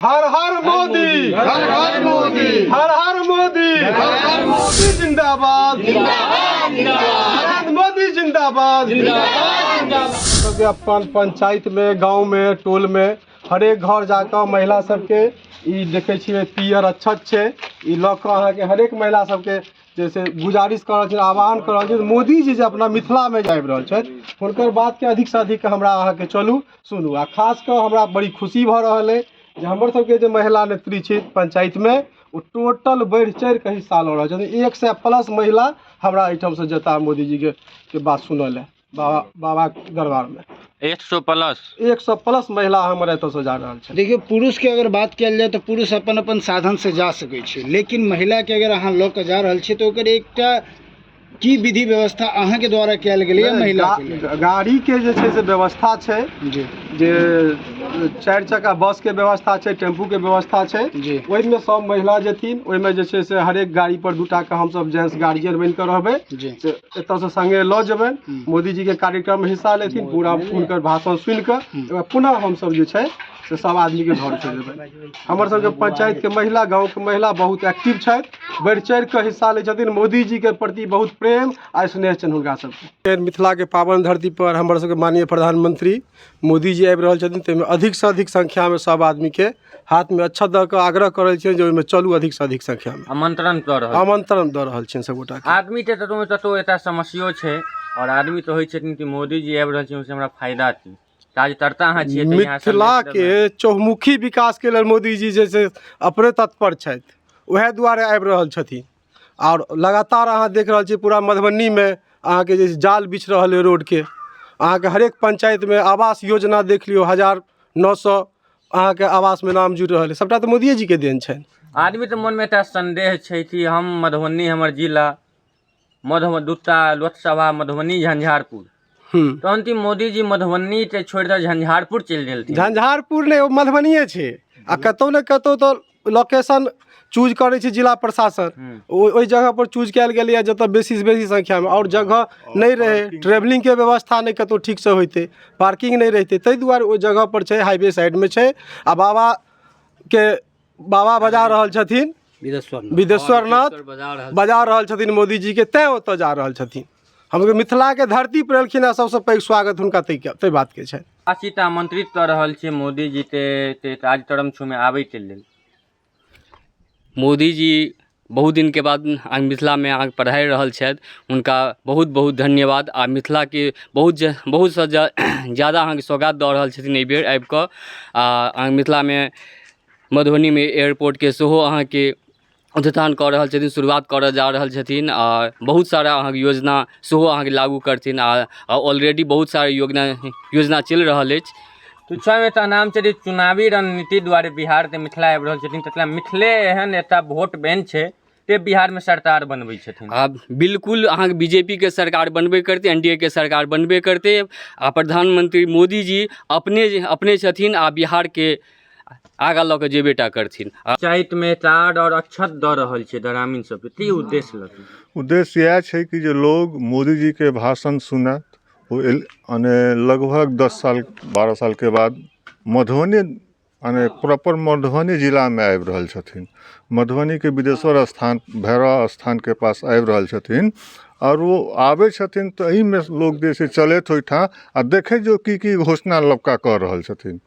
हर हर मोदी, हर हर मोदी, हर हर मोदी, हर हर मोदी जिंदाबाद, नरेंद्र मोदी जिंदाबाद। सबके अपन पंचायत में, गांव में, टोल में हरेक घर जाकऽ महिला सबके ई देखै छियै पियर अक्षत छै, ई लऽ कऽ अहाँके हरेक महिला सबके जैसे गुजारिश कऽ रहल छथिन, आह्वान कऽ रहल छथिन। मोदी जी जे अपना मिथिलामे जे आबि रहल छथि, हुनकर बातके अधिकसँ अधिक हमरा अहाँके चलू सुनू। आ खास कऽ हमरा बड़ी खुशी भऽ रहल अइ जे हमर सबके जे महिला नेत्री छै पंचायतमे, ओ टोटल बढ़ि चढ़ि कऽ हिस्सा लऽ रहल छथिन। 100 प्लस महिला हमरा एहिठामसँ जेता मोदीजीके के बात सुनऽ लए बाबा बाबाके दरबारमे। 100 प्लस, 100 प्लस महिला हमर एतऽसँ जा रहल छै। देखियौ, पुरुषके अगर बात कयल जाय तऽ पुरुष अपन अपन साधनसँ जा सकै छै, लेकिन महिलाके अगर अहाँ लऽ कऽ जा रहल छियै तऽ ओकर एकटा की विधि व्यवस्था अहाँके द्वारा कयल गेलैए महिलाके लेल? गाड़ीके जे छै से व्यवस्था छै जी, जे 4 चक्का बसके व्यवस्था छै, टेम्पूके व्यवस्था छै जी। ओहिमे सब महिला जेथिन। ओहिमे जे छै से हरेक गाड़ी पर 2 के हमसब जेंट्स गार्जियन बनि कऽ रहबै जी, से एतऽसँ संगे लऽ जेबनि, मोदीजीके कार्यक्रममे हिस्सा लेथिन, पूरा हुनकर भाषण सुनि कऽ ओकर पुनः हमसब जे छै से सब आदमीके घर छोड़ि देबै। हमर सबके पंचायतके महिला, गाँवके महिला बहुत एक्टिव छथि, बढ़ि चढ़ि कऽ हिस्सा लै छथिन। मोदीजीके प्रति बहुत प्रेम आ स्नेह छनि हुनका सबके। फेर मिथिलाके पावन धरती पर हमर सबके माननीय प्रधानमंत्री मोदीजी आबि रहल छथिन, ताहिमे अधिकसँ अधिक संख्यामे सब आदमीके हाथमे अक्षत दऽ कऽ आग्रह करै छियनि जे ओहिमे चलू अधिकसँ अधिक संख्यामे। आमंत्रण कऽ रहल, आमंत्रण दऽ रहल छियनि सबगोटाके। आदमी तऽ ततौ ततौ एकटा समस्यो छै, और आदमी तऽ होइ छथिन कि मोदीजी आबि रहल छथिन, ओहिसँ हमरा फायदा की? कार्यकर्ता अहाँ छियै तऽ यहाँ संदेश मिथिलाके देबै। चहुमुखी विकासके लेल मोदीजी जे छै अपने तत्पर छथि, उएह दुआरे आबि रहल छथिन। आओर लगातार अहाँ देख रहल छियै पूरा मधुबनीमे अहाँके जे जाल बिछ रहल अइ रोडके, अहाँके हरेक पंचायतमे आवास योजना देख लियौ, 1900 अहाँके आवासमे नाम जुड़ि रहल अइ, सबटा तऽ मोदिये जीके देन छनि। आदमी तऽ मनमे एकटा संदेह छै कि हम मधुबनी, हमर जिला मधुब दूटा लोकसभा मधुबनी झंझारपुर, तहन कि मोदीजी मधुबनी के छोड़ि कऽ झंझारपुर चलि गेलथिन? झंझारपुर नहि, ओ मधुबनिए छै। आ कतहु ने कतहु तऽ लोकेशन चूज करै छै जिला प्रशासन, ओहि जगह पर चूज कयल गेलैए जतऽ बेसीसँ बेसी संख्यामे, आओर जगह नहि रहै, ट्रेवलिंगके व्यवस्था नहि कतहु ठीकसँ होइतै, पार्किंग नहि रहितै, ताहि दुआरे ओहि जगह पर छै, हाईवे साइडमे छै। आ बाबाके बाबा बजा रहल छथिन, विदेश्वर नाथ बजा रहल छथिन मोदीजीके, तैँ ओतऽ जा रहल छथिन। हम मिथिलाके धरती पर एलखिन हँ, सबसँ पैघ स्वागत हुनका ताहि बातके छनि। आसी तऽ आमंत्रित कऽ रहल छै मोदीजी के कार्यक्रम छुमे आबैके लेल। मोदीजी बहुत दिनके बाद मिथिलामे अहाँके पधारि रहल छथि, हुनका बहुत बहुत धन्यवाद। आ मिथिलाके बहुत बहुतसँ ज्यादा अहाँके सौगात दऽ रहल छथिन एहिबेर आबिकऽ। आ अहाँके मिथिलामे मधुबनीमे एयरपोर्टके सेहो अहाँके उद्घाटन कऽ रहल छथिन, शुरुआत करऽ जा रहल छथिन। आ बहुत सारा अहाँके योजना सेहो अहाँके लागू करथिन। आ ऑलरेडी बहुत सारा योजना चलि रहल अछि। तुच्छामे तऽ नाम छै चुनावी रणनीति दुआरे बिहारके मिथिला आबि रहल छथिन, तकरा मिथिले एहन एकटा वोट बैंक छै ते बिहारमे सरकार बनबै छथिन। आ बिल्कुल अहाँके बी जे पी के सरकार बनबे करतै, एन डी ए के सरकार बनबे करतै। आ प्रधानमंत्री मोदीजी अपने छथिन आ बिहारके आगाँ लऽ कऽ जेबे टा करथिन। पंचायतमे कार्ड आओर अक्षत दऽ रहल छै ग्रामीण सबके, की उद्देश्य लऽ? उद्देश्य इएह छै कि जे लोग मोदीजीके भाषण सुनत। ओ मने लगभग 10 साल 12 सालके बाद मधुबनी मने प्रॉपर मधुबनी जिलामे आबि रहल छथिन, मधुबनीके बिदेश्वर स्थान भैरव स्थानके पास आबि रहल छथिन। आओर ओ आबै छथिन तऽ एहिमे लोक जे छै चलथि ओहिठाम आ देखै जो की की घोषणा नवका कऽ रहल छथिन।